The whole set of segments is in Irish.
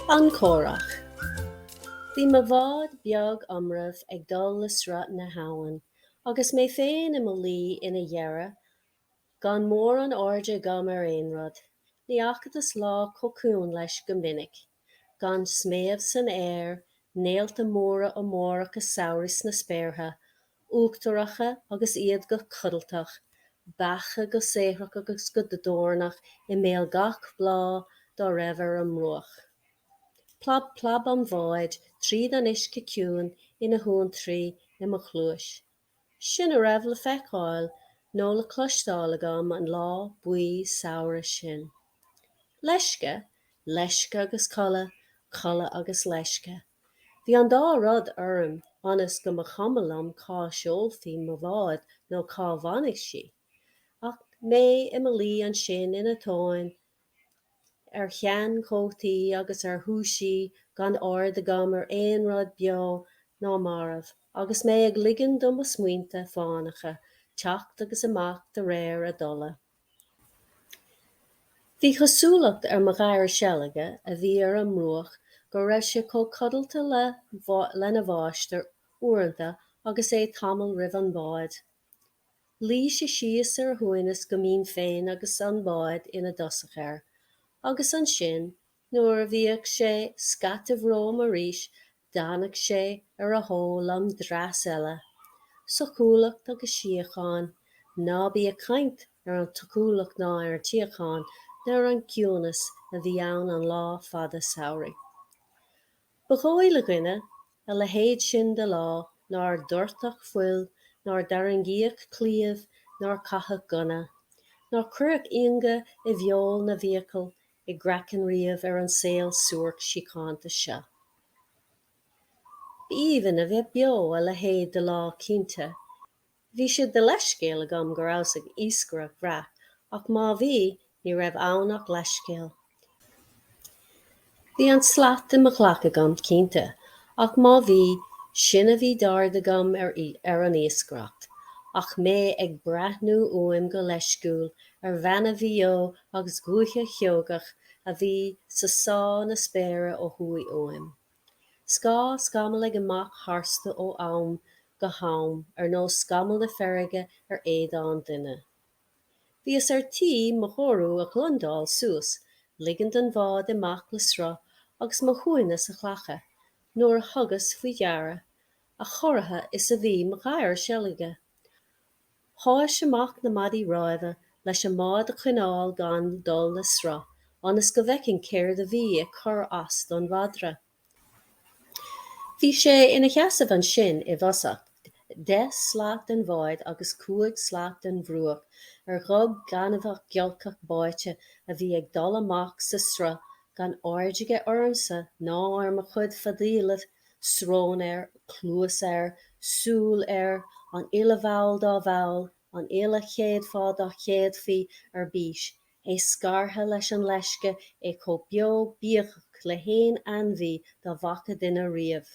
An Comhrac. Bhí mo bhád beag iomramh ag dul le sruth na habhann, agus mé féin i mo luí ina dheireadh, gan mórán airde agam ar aon rud. Ní fhacathas lá chomh ciúin leis go minic, gan sméamh san aer, néalta móra ómóracha samhraidh sna spéartha, uachtaracha agus iad go codlatach, beacha go saothrach agus go dornach i mbéal gach bláth dá raibh ar an mbruach. Plab plab an bháid tríd an uisce ciúin ina shuantraí i mo chluais. Sin a raibh le feiceáil nó le cloisteáil agam an lá buí samhraidh sin. Leisce, leisce agus codladh, codladh agus leisce. Bhí an dá rud orm ionas go mba chuma liom cá seolfaí mo bhád nó cá bhfanfadh sí. Ach mé i mo luí ansin ina tóin ar sheanchótaí agus ar shúisí gan aird agam ar aon rud beo ná marbh agus mé ag ligean do mo smaointe fánacha teacht agus imeacht de réir a dtola. Bhí cosúlacht ar mo ghadhar seilge a bhí ar an mbruach go raibh sé chomh codlata lena mháistir uaireanta agus é tamall roimh an mbád. Luigh sé síos ar a shuaimhneas go mbínn féin agus an bád ina dtosach air, agus ansin Nuair a bhíodh sé scaitibh romham arís d'fhanadh sé ar a shó liom dreas eile. Socúlacht agus síocháin. Ná bí ag caint ar an tsocúlacht ná ar an tsíocháin ná ar an gciúnas a bhí ann an lá fada samhraidh. Ba dhóigh le dhuine, a leithéid sin de lá, nár doirteadh fuil, nár tarraingíodh claíomh, nár caitheadh gunna, nár cuireadh ionga i bhfeoil na bhfiacal i gcraiceann riamh ar an saol suairc síochánta seo. B'aoibhinn a bheith beo a leithéid de lá cinnte. Bhí sé de leithscéal agam go rabhas ag iascaireacht bhreac, ach má bhí, ní raibh ann ach leithscéal. Bhí an slat i mo ghlac agam, cinnte, ach má bhí, sin a bhí d'aird agam ar ar an iascaireacht, ach mé ag breathnú uaim go leisciúil ar Bheanna Mhaigh Eo agus Dhúiche Sheoigeach a bhí sa sá na spéire ó thuaidh uaim. Scáth scamaill ag imeacht tharstu ó am go ham ar nós scamall na feirge ar éadán duine. Bhíos ar tí mo chóiriú a ghliondáil suas, ligean don bhád imeacht le sruth agus mo shuaimhneas a ghlacadh, nuair a thugas faoi deara a chorraithe is a bhí mo ghadhar seilge. Sháigh amach na maidí ráimhe leis an mbád a choinneáil gan dul le sruth, ionas go bhfeicfinn céard a bhí ag cur as don mhadra. Bhí sé ina sheasamh ansin i bhfasach, 10 slat den bhád agus 5 slat den bhruach, ar ghob gainmheach giolcach báite a bhí ag dul amach sa sruth gan aird aige ormsa ná ar mo chuid feadaíola, srón air, cluas air, súil air, an uile bhall dá bhall, an uile chéadfa dá chéadfaí ar bís, é scartha leis an leisce, é chomh beo bíogach le haon ainmhí dá bhfaca duine riamh.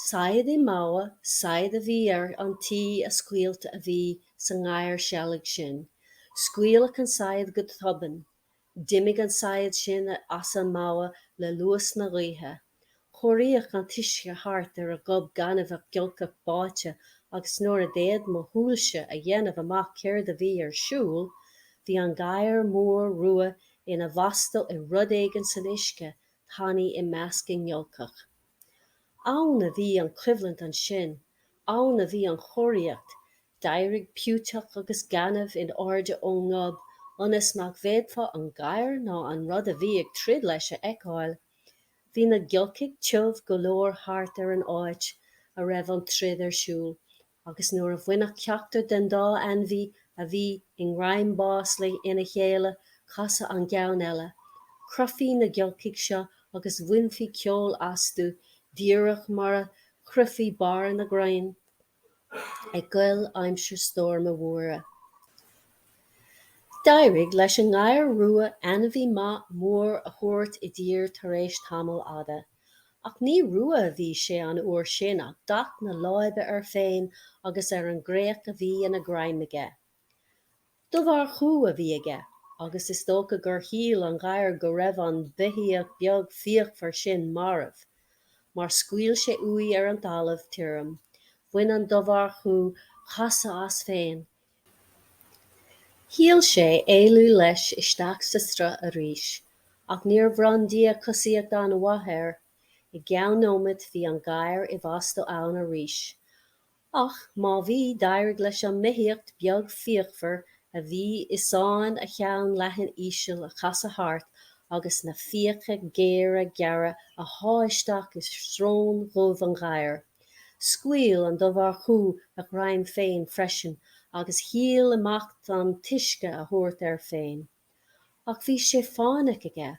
Saighead i mbogha, saighead a bhí ar an tí a scaoilte a bhí sa ngadhar seilge sin. Scaoileadh an saighead go tobann. D'imigh an saighead sin as an mbogha le luas na gaoithe. Chóiríodh an t-uisce thart ar a ghob gainmheach giolcach báite agus nuair a d'fhéad mo shúilse a dhéanamh amach céard a bhí ar siúl, bhí an gadhar mór rua ina bhastó i rud éigin san uisce tanaí i measc na ngiolcach. Ann a bhí an choimhlint ansin, ann a bhí an chóiríocht, D'éirigh piúteach agus gaineamh in airde ón ngob ionas nach bhféadfá an gadhar ná an rud a bhí ag troid leis a fheiceáil. Bhí na giolcaigh tiubh go leor thart ar an áit a raibh an troid ar siúl, agus nuair a bhainfeadh ceachtar den dá ainmhí a bhí i ngreim bás ina chéile casadh an gceann eile, chroithfí na giolcaigh seo agus bhainfí ceol astu, díreach mar a chroithfí barra na gcrann. ag goil aimsir stoirme mhóire. D'éirigh leis an ngadhar rua ainmhí maith mór a thabhairt i dtír tar éis tamaill fhada. Ach ní rua a bhí sé an uair sin ach dath na láibe air féin agus ar an gcreach a bhí ina ghreim aige. Dobharchú a bhí aige. Agus is dócha gur shíl an gadhar go raibh an beithíoch beag fíochmhar sin marbh, mar scaoil sé uaidh ar an talamh tirim. Bhain an dobharchú casadh as féin. Shíl sé éalú leis isteach sa sruth arís, ach níor bhronn Dia cosaíocht an-mhaith air. I gceann nóiméid bhí an gadhar i bhfastó ann arís. Ach má bhí, d'éirigh leis an mbeithíoch beag fíochmhar a bhí i sáinn a cheann leathan íseal a chasadh thart agus na fiacha géara gearra a shá isteach i srón dhubh an ghadhair. Scaoil an dobharchú a ghreim féin freisin agus shíl imeacht an t-uisce a thabhairt air féin. Ach bhí sé fáinneach aige.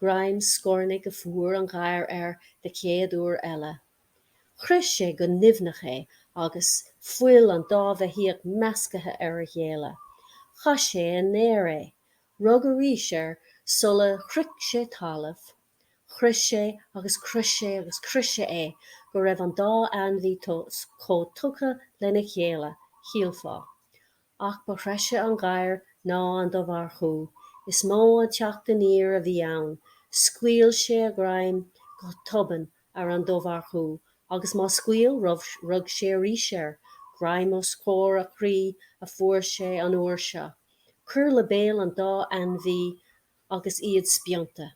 Greim scornaigh a fuair an gadhar air de chéad uair eile. Chroith sé go nimhneach é agus fuil an dá bheithíoch meascaithe ar a chéile. Chaith sé in aer é. Rug arís air sula shroich sé talamh. Chroith sé agus chroith sé agus chroith sé é go raibh an dá ainmhí chomh tugtha lena chéile, shílfeá. Ach ba threise an gadhar ná an dobharchú. Is mó an teacht aniar a bhí ann. Scaoil sé a ghreim go tobann ar an dobharchú, agus má scaoil, rug sé arís air. Greim os comhair a chroí a fuair sé an uair seo. Cuir le béal an dá ainmhí agus iad spíonta.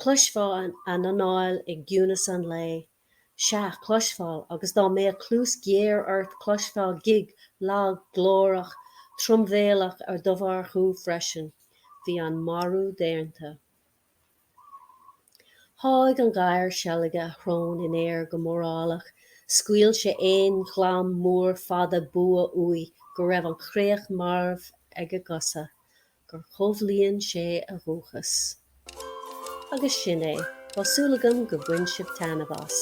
Chloisfeá a n-anáil i gciúnas an lae. Sea, chloisfeá, agus dá mbeadh cluas ghéar ort chloisfeá gig lag glórach truamhéalach an dobharchú freisin. Bhí an marú déanta. Sháigh an gadhar seilge a shrón in aer go mórálach, scaoil sé aon ghlam mór fada bua uaidh go raibh an chreach marbh ag a gcosa. gur chomhlíon sé a dhúchas. Agus sin é. Tá súil agam gur bhain sibh taitneamh as.